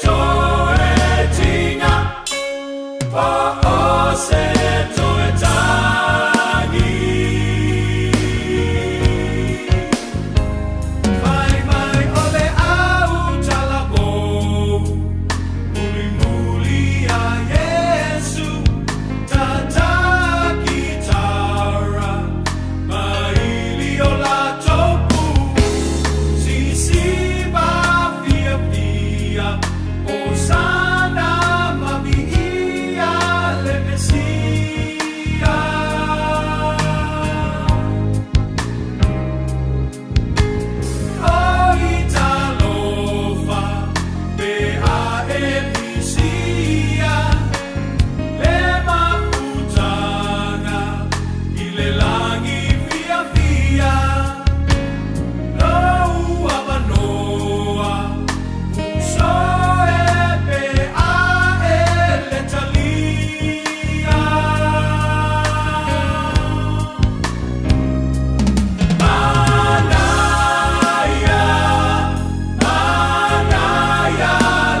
Toe tiga po o se toe tagi. Fai mai o le au talavou, mulimuli a Iesu, tata kitara, maili o latou pu, sisiva fiafia, Hosana ma viia le Mesia. Oi talofa pe a e misia le mafutaga i le lagi fiafia, lou avanoa uso e pe a e le talia. Manaia, manaia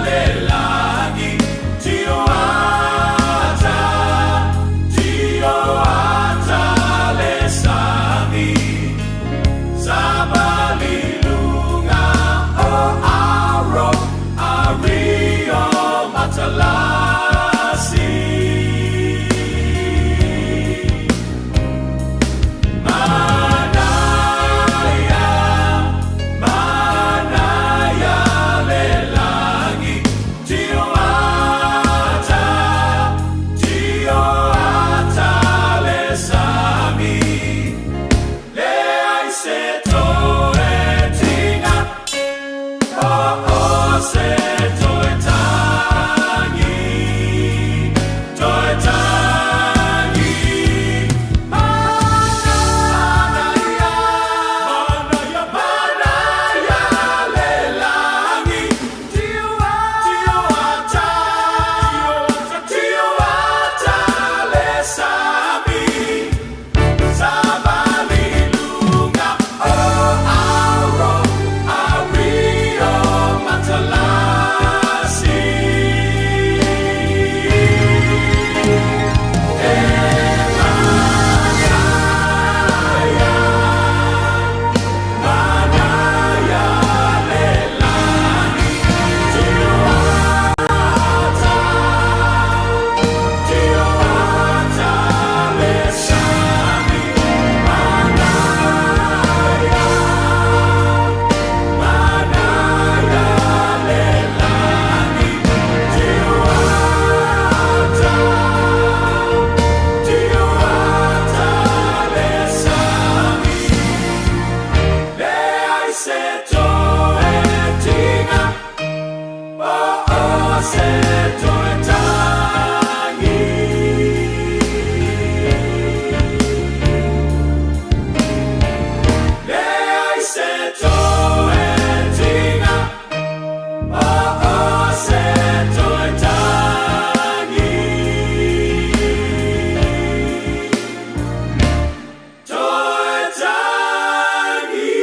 le lagi, tioata, tioata le sami, savali luga o Aro, Ario Matalasi. Manaia, manaia le lagi, tioata, tioata le sami, leai se toe tiga po o se toe tagi, toe tagi. Manaia, manaia, manaia le lagi, tioata, tioata le sami, savali luga o Aro, Ario Matalasi. E manaia, manaia le lagi, tioata, tioata le sami, manaia, manaia le lagi, tioata, tioata le sami, leai se toe tiga po o se toe tagi. Leai se toe tiga po o se toe tagi. Toe tagi.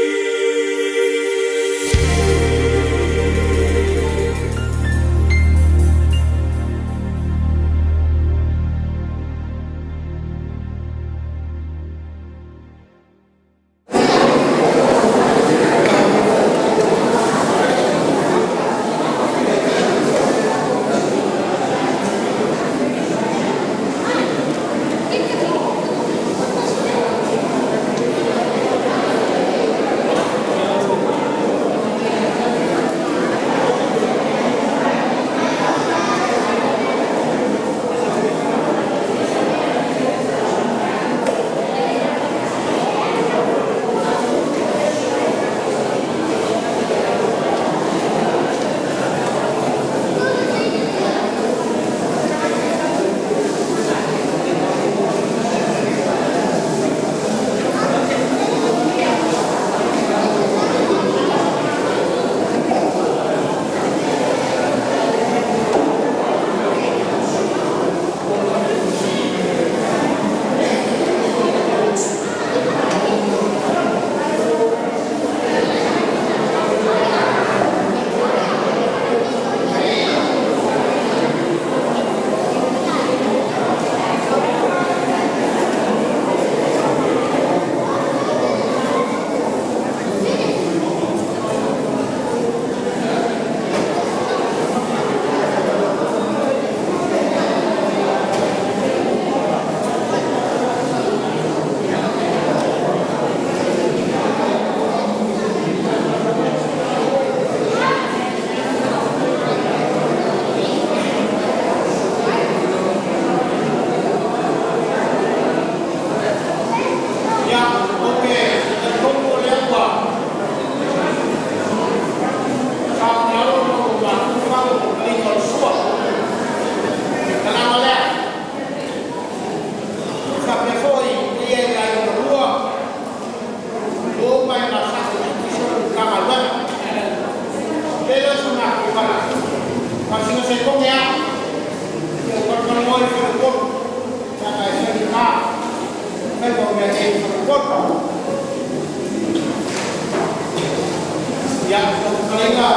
Ua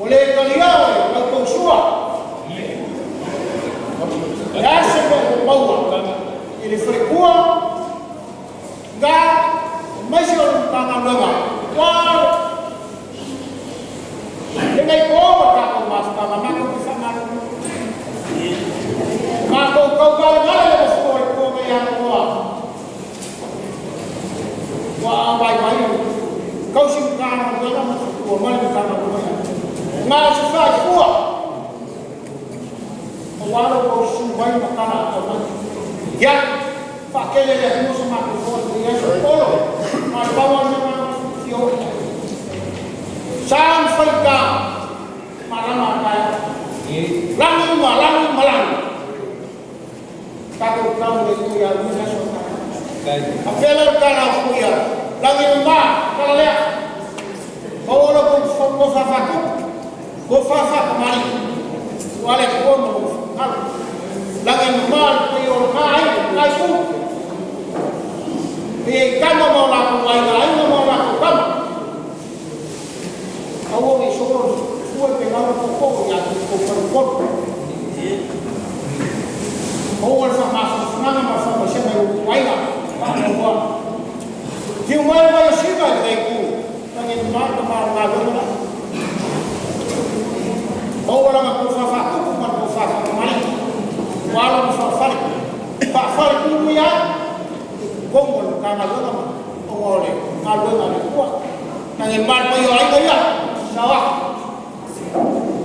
le talia o le Le a se mea ua maua i le faletua ga aemaise o le Matagaluega ua lenei po ma tatou mafutaga matou te faamalulu. Matou taugalegale le mafua o le tua mai atoa ua vaivai tausi Matagaluega ma faletua ma le Matagaluega. Na o se faifua aua lo outou susu mai ma tala atoa mai. Ia, faatele e le Atua so matou fono i lenei aso. Olo, na o le pau lava le mea lena ou te fia oo i ai. Sa ma faigata, malama a taeao. Lagi ma lagi ma lagi. Tatou tau le Atua ia uia le aso a taeao. A fea lea o le tala o fuia, lagi ma tala lea. Maua lo outou tofa faatupu, tofa faatamalii, ua le Atua ma lona finagalo. Lagi e mama le paia o lena aiga, lena itu. Ia i tama ma o latou aiga, aiga ma o latou tama. Aua ne i solo le fua pe galo le tootoo ia te outou faleupolu. Maua le faamafanafanaga ma le faamaisega i outou aiga faanoanoa. Tiu mai le vai o Sina i lenei itu, lagi e mama le tama o le galuega la. Maua lana tofa faatupu ma le tofa faatamalii. Ua alo ma faafale, faafale tului ai i totonu o le Matagaluega ma ona o le galuega a le Atua. Lagi e mama le paia o aiga ia, saoa.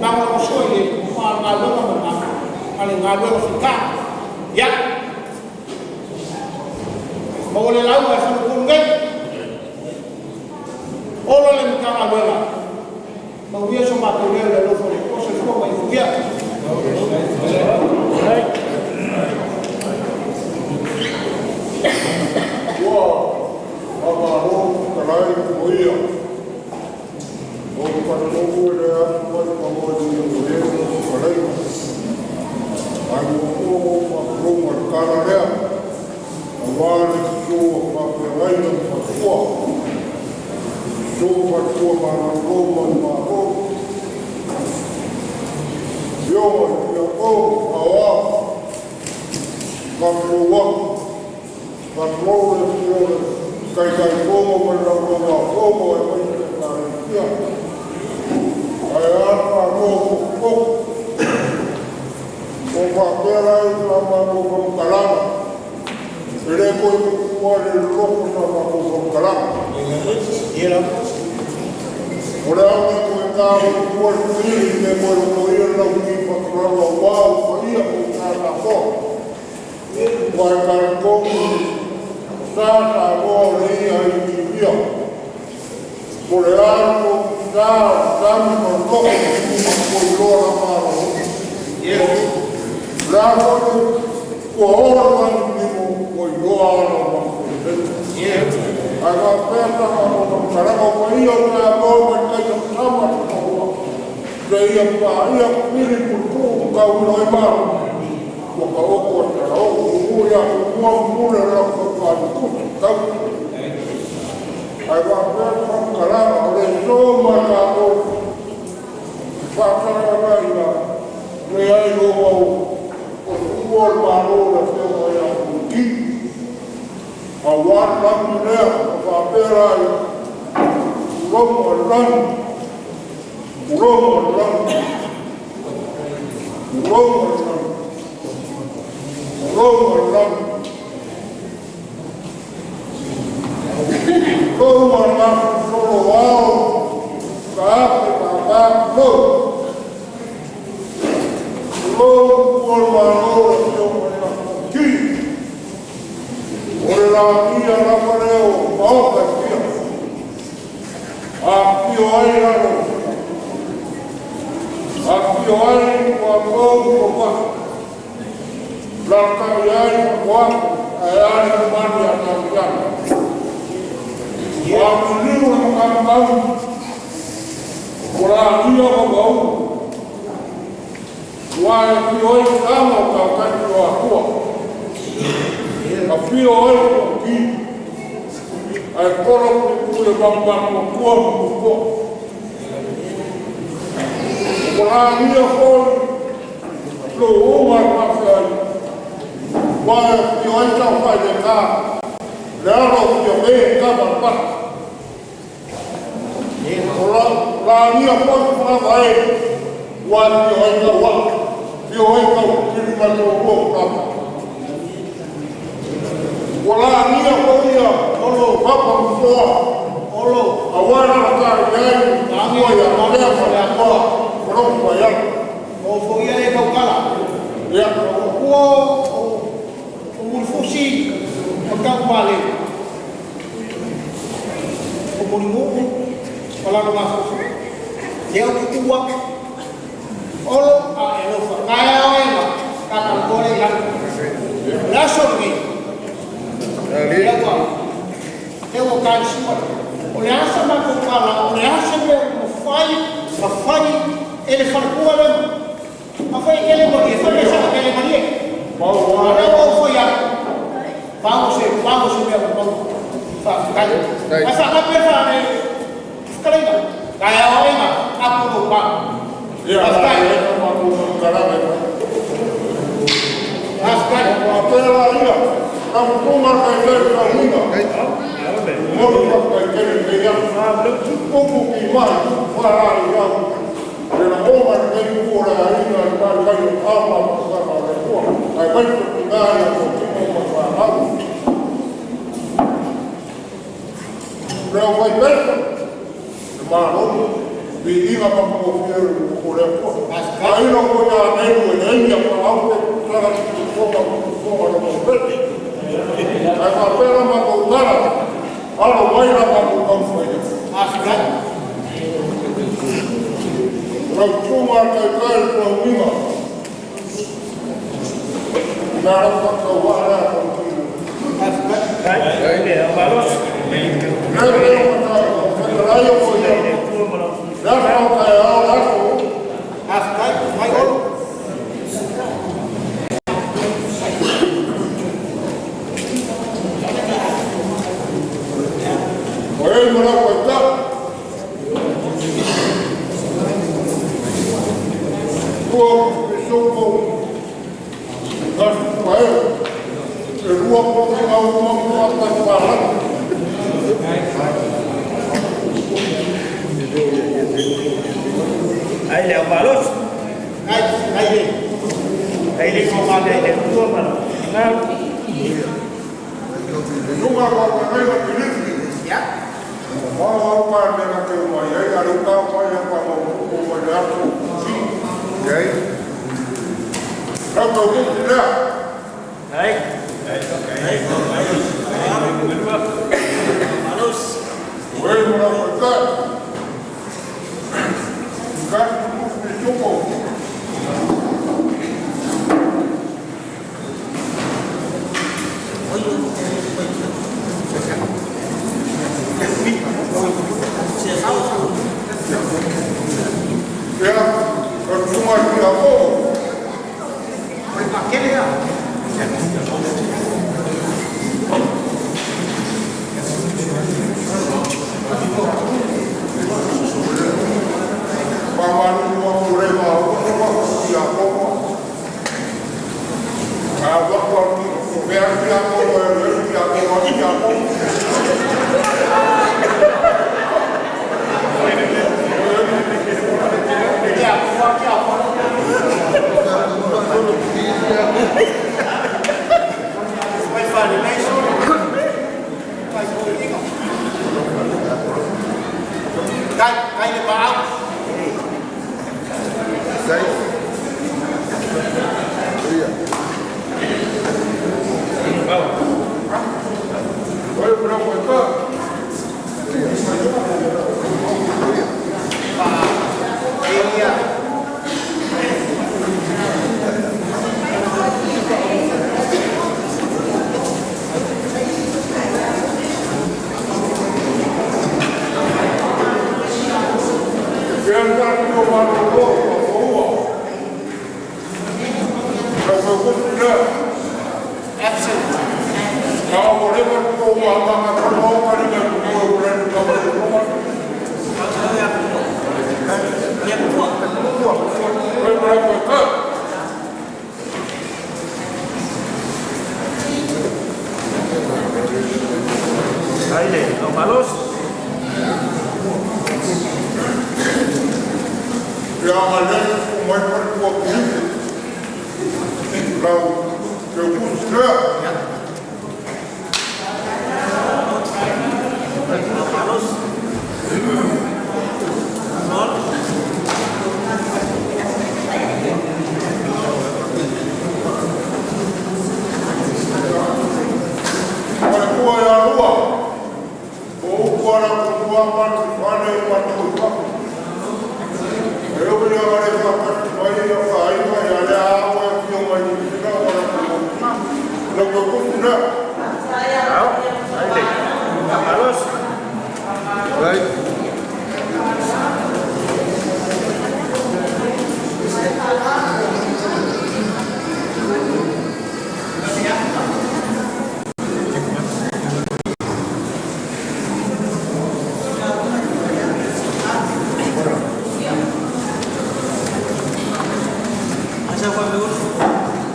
Lagolagosua i le ma o le galuega ma le galuega fita. Ia, maua le lauga e faleupolu nei. Ola le Matagaluega. Manuia so matou leo i le alofa o le Atua. Soifua ma ia manuia. Ua faamalo fetalai moia. Ou te talitonu e le asu mai fanua i le lau fetalaiga. Ae muamua ona ou faatulou ma le tala lea, aua le susu o faafeagaiga ma faletua. Susu faletua malolo ma le malo. Afioga i le Tiakono, Aoao, faatulou atu. Faatulou le afio o le Taitaifono ma le Laulau-a-Fono aemaise le Ekalesia. Ae a le Samoa ua potopoto. Ua faapea la i sa matou faamatalaga, e le toe tuua le loloto sa matou faamatalaga. O le a le toe ta ua le tuili pe toe lotoia le lauti fatulalo aua o paia o sa Samoa. Ua e talitonu sa Samoa o le ia i Itiofia. O le alu sa o sami ma loko ma iloa la malo. Le a foi ua ola mai nimo ua iloa ala o mafuelei. Ae faapea sa matou faamatalaga o paia o Samoa mai taitamasama le toa. Se ia paia pili pulepuu ma tauilo ai malo. Ua taoto a talao uu ia tumua pule o lau faapalikusi tau. Ae faapea le faamatalaga o le so ma tatou faatalaga leai o au o tuua o le malo le afioga ia Puliki. Aua le lagi lea, ma faapea la ia, uloga le lagi, uloga le lagi, uloga le lagi, uloga le lagi. Uloga le gasolosolo o ao, ka afe papa lo. Uloga ua le malo le afioga ia Puliki. O le lagia lava lea o maota e fia. Afifio ai lalo, afifio ai tuatou ma lalatai ai faatoaga, ae a le mamalu ia Tauiana. Ua liliu le makamakau, ua lagia vavaulu, ua e afio ai tama o tautai o Atua. Afio ai tuauki, ae tolo puipui e manumanuatua ma puipoa. Ua lagia foi lo uga le faafeai. faigata le alo o Fiame e tama le pasi. O la lagia foi fulava e ua afio ai tauaa, afio ai taufili ma le toalua o Fulava. Ua lagia foi ia Olo. papa ma foa Olo. auā le alata'i ai matua ia Tea ma le Atua ma lou fuaiala. O foia e kaukala. Ia. O kua o Mulifusi o Taumale. O Mulimu'u o lalo mafufu. Lea o tutu atu. Olo a e alofa. Kaea oe ma kakalakole i lalo. Le aso lenei. Lea ua lea ua taisua. O le asa matou tala, o le asa mea ua mafai ma fai e le faletua lea. Afai e tele malie, fai le saa tele malie. Mau A lea ua ou fai atu. Pau se mea ua maua. Faafetai. Ae faagape faale fetalaiga. Kaea oe ma apo lou pa. Ia Faafetai. la e matou faamatalaga e fai. Faafetai. Faapea laia, taputuga le taitai o tauiga. Momoli faafetai tele i lenei aso. Upu timai, upu faalaliau, le lagona i lenei itu o le aiga i le vaivai o ama ma tulaga o le Atua. Aemaise o tina ia totino ma fanau. Le aufaipesa, le Malo, viiga ma matagofie o le Atua. Tailo foi ia nelu e leai ia paau pe tala tutufoga tutufoga le maupete. Ae faapea la matou tala, alo mai la matou taumafai. Faafetai. Lau susuga a le taitai o le tauiga, na lau faatauaa lea a tautino. Faafetai. Le lea o fetalai o foi le aso o taeao le aso. Faafetai. Mai Olo. O e ma lau paita. Tua pisopo gasu pae. E lua poki au mamu ata palaki. Ai le malos. Ai, ai le. Ai le ko ma le le tua ma. Na Lunga wa kanai Filipi. Ya. Ma au pa me na te mai ai aru ka mai a pa mo ko mai le aso. Si. Okay. Kau kau ku lea. Ai. O e ma lau paita. Gasu ku pisopo. Ia, o tunga ki a ko. O le pakele ya. Pa malu wa kure ma o ko ma ki a ko. A wa ko ki ko vea ki a ko e le ki a ko ki a ko. Ya, kwa kia kwa. Mai fale nei solo. Mai ko inga. Kai, kai le paau. Sei. Ia. O e ma lau paita. Elia. Ke an ka ki o ma lo lo o ua. Kau kau ku lea. Absent. Ka o le ma ko ma ma ma ko mo ka ni ka ko ko re ka ko ko. O e ma lau paita. Faafetai le lo'u malosi. Ia agalelei mai le Atua i lau teutusi lea. Faafetai le lo'u malosi. Olo. Faletua ia lua, o upu a la tumua ma le fale i matou i fafo. E ui lava le faatasi mai ia faaaiga ia lea ua e afio mai Niu Sila ma la lau teutusi lea. Faafetai le lo'u malosi.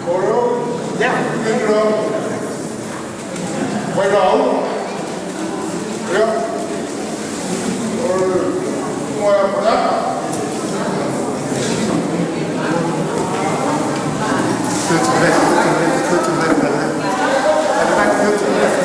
O leo, i la mai lau, ia, o le moe a Faleata. Turn to the left, turn to the left, turn to the left, at the back, turn to the left.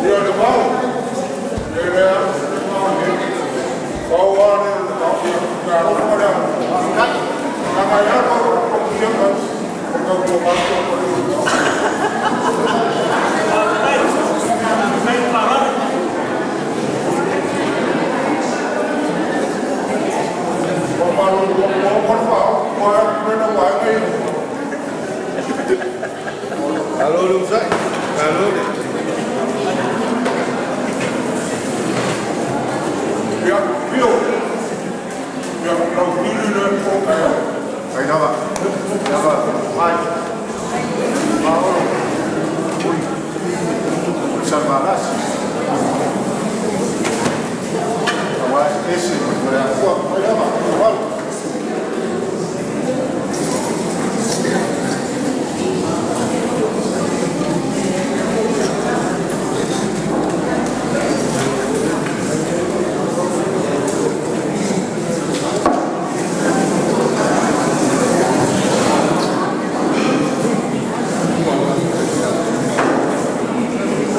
Ia le mau, e lea, pau lava le alofa lea. Langa ia o o ia o tau tua matou o le. Faafetai. Faafetai le faaaloalo. Mamalo o o fa o a mena wa ngai. Malo le usai. Malo le. Ia pio. Ia lau pili le ko ka. Ai lava. Lava. Mai. Paolo. Ui. Salvalas. Aua ese mo le afua. Ai lava. Malo.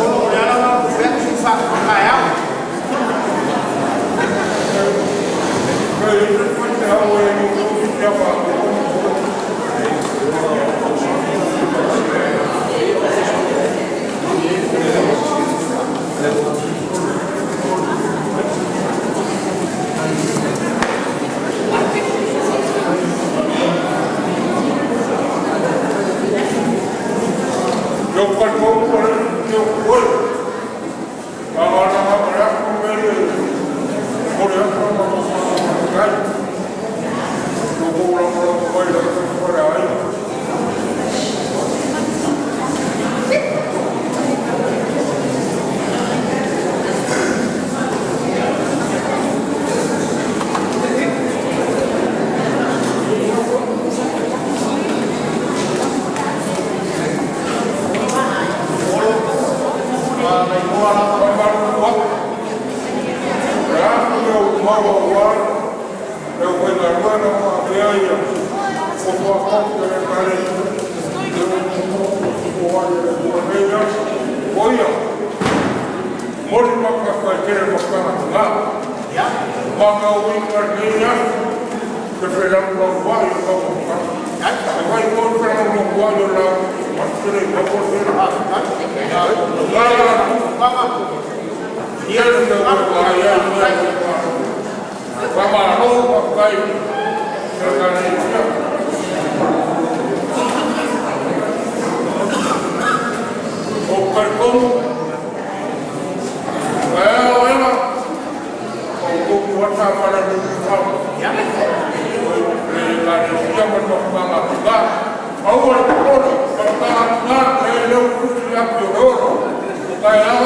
O le ala la o fea si fa ka ya. Kai te ko te hau e ni ko ki te pa. Yo ka ko ko le yo ko. Aga na ma ra ko me le. Ko le ko ma ko kai. Yo ko la ko ko le ko le ai. Wa. Ya ko yo ma wa wa. Eu fui na rua na ma ia ia. Ko ko ko le ka le. Ko wa le ko le ya. Ko ia. Mori ma ka ka kere ma ka nga. Ya. Ma ka ui ka ni ya. Te fe la ko wa yo ka ko ka. Ai ko fe la ko wa yo la. Ma tere ko ko tere. La la. Ma ma. Ia le ko wa ya ya. Wa ma no ma kai. Ka ka ni ya. O kai ko. Wa o ema. O ko wa ta ma la ni ka. Ya. Le ka ni ya ma no ma ma ka. Au wa ko ko ka ka le le Ia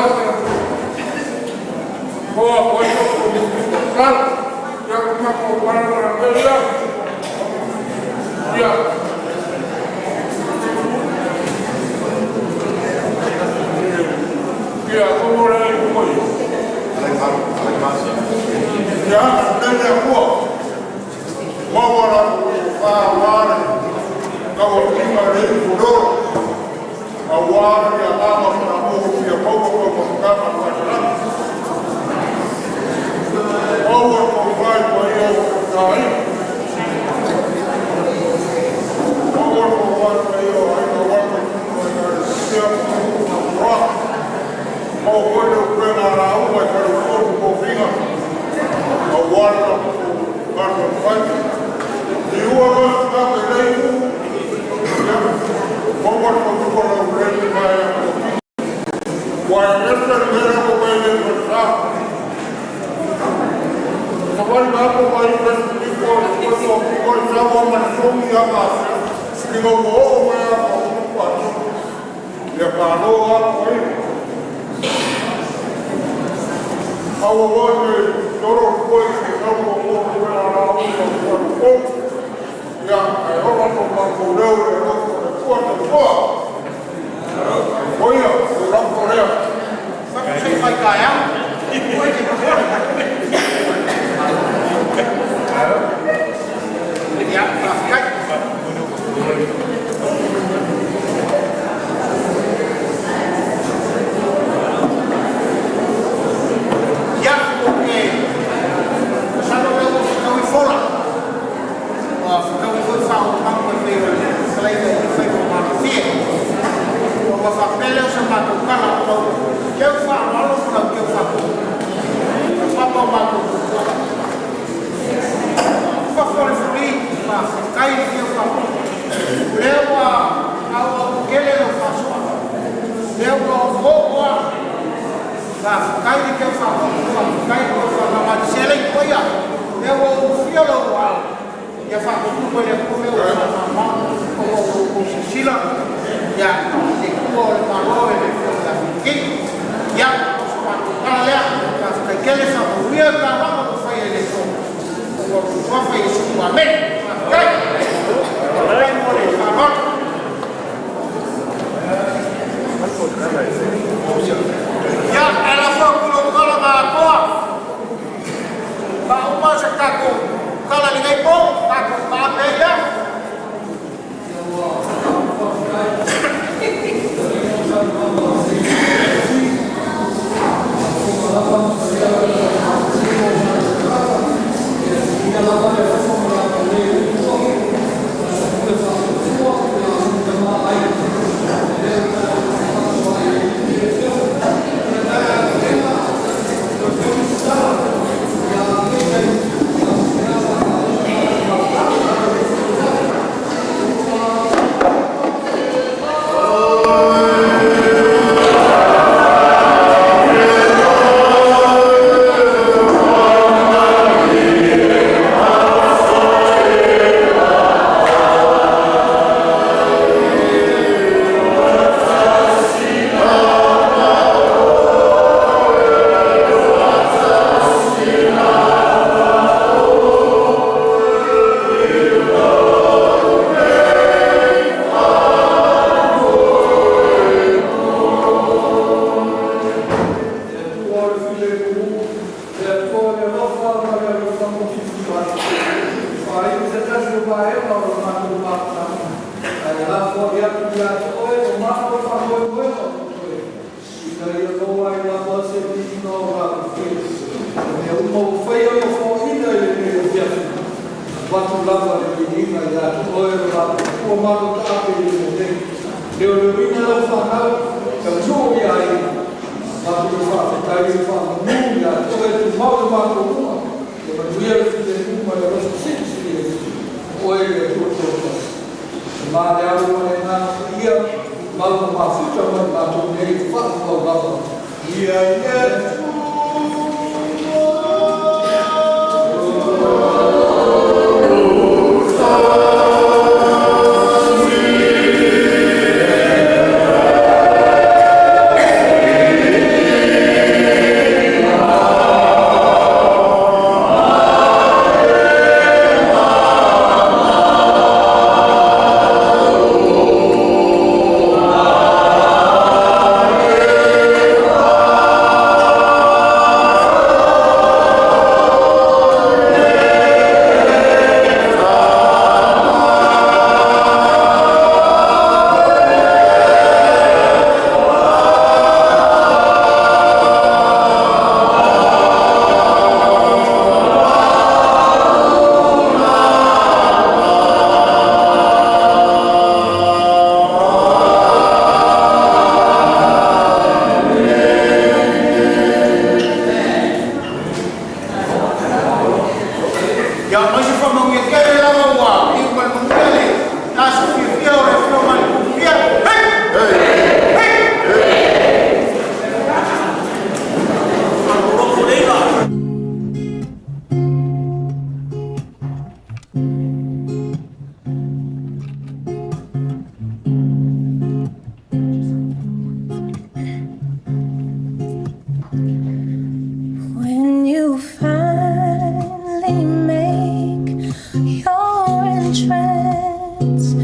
entrance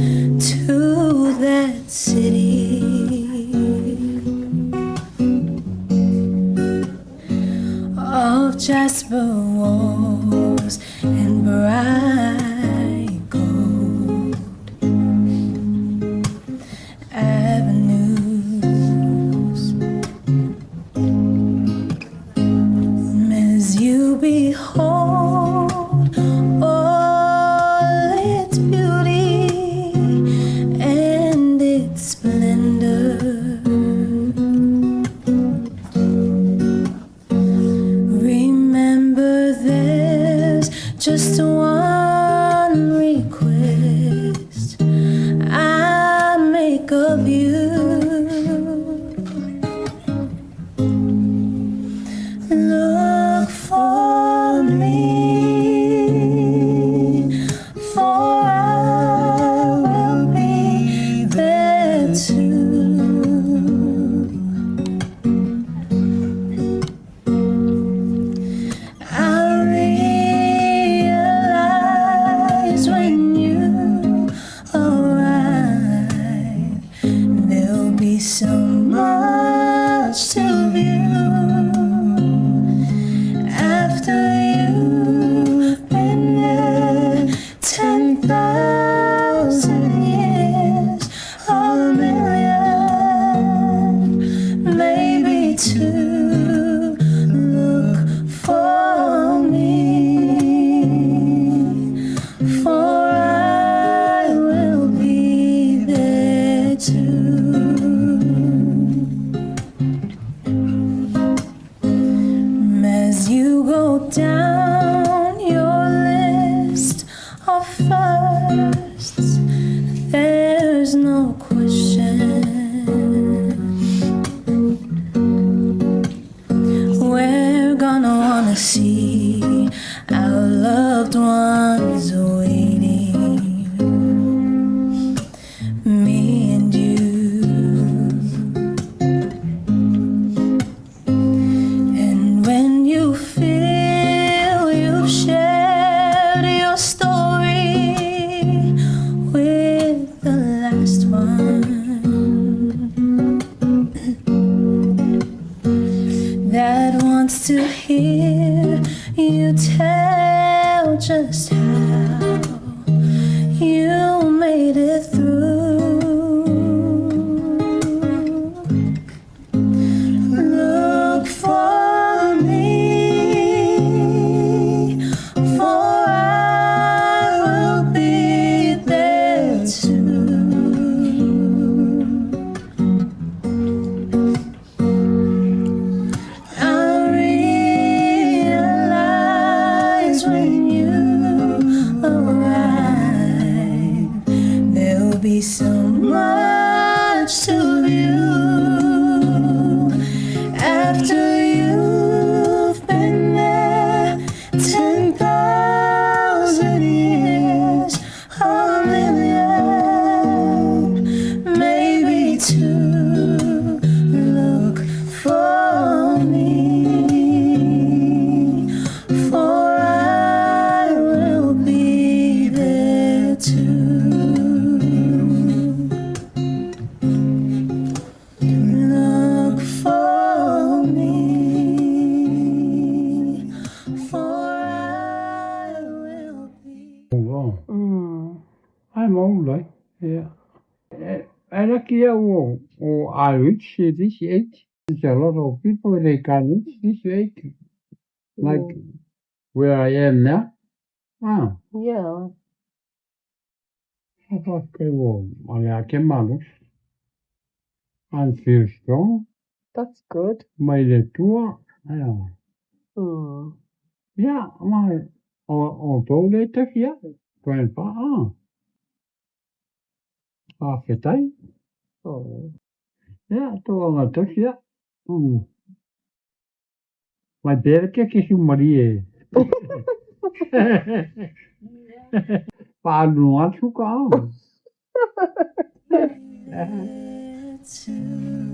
to that city of jasper walls and bright gold avenues. As you behold all its beauty and its splendor, remember there's just one request I make of you. Look for me, for I will be there too. I realize when you arrive, there'll be so much to view. After you've been there 10,000 years, a million, maybe two. Look for me, for I will be there too. As you go down your list of firsts, there's no question. We're gonna wanna see our loved ones waiting. Me and you. And when you feel you've shared your story with the last one that wants to hear you tell just how you made it through. Look for me, for I will be there too. I realize when you arrive, there'll be so much to view. After you've been there 10,000 years, a million, maybe two. Look for me, for I will be there too. Look for me, for I will be. Oh, I'm old, eh? Yeah. I lucky oh, I reach this age. There's a lot of people they can reach this age, like where I am now. Ah, Yeah. I thought, okay, well, I can manage. I feel strong. That's good. Made a tour. Yeah. Yeah, maar on toilet, yeah. Grandpa, ah. Whawhetai. Oh. Yeah, tō anga tosi, yeah. Mai pēra kia ke marie e. Whānu atu ka au. Too.